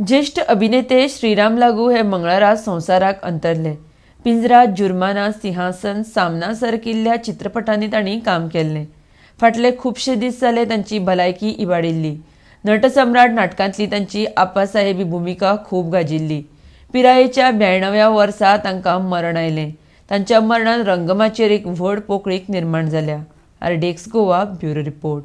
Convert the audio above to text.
ज्येश्ठ अभिनेते श्रीराम लागू हे मंगळारा संवसाराक अंतरले. पिंजरा, जुर्माना, सिंहासन, सामना सारकिल्ल्या चित्रपटांनी तांणी काम केल्लें. फाटले खुबशे दीस जाले तांची भलायकी इबाडिल्ली. नटसम्राट नाटकांतली तांची आप्पासाहेबी भुमिका खूब गाजिल्ली. पिरायेच्या 92व्या वर्सा तांकां मरण आयलें. तांच्या मरणान रंगमाचयेर एक व्हड पोकळीक निर्माण जाल्या. RDX Goa, bureau report.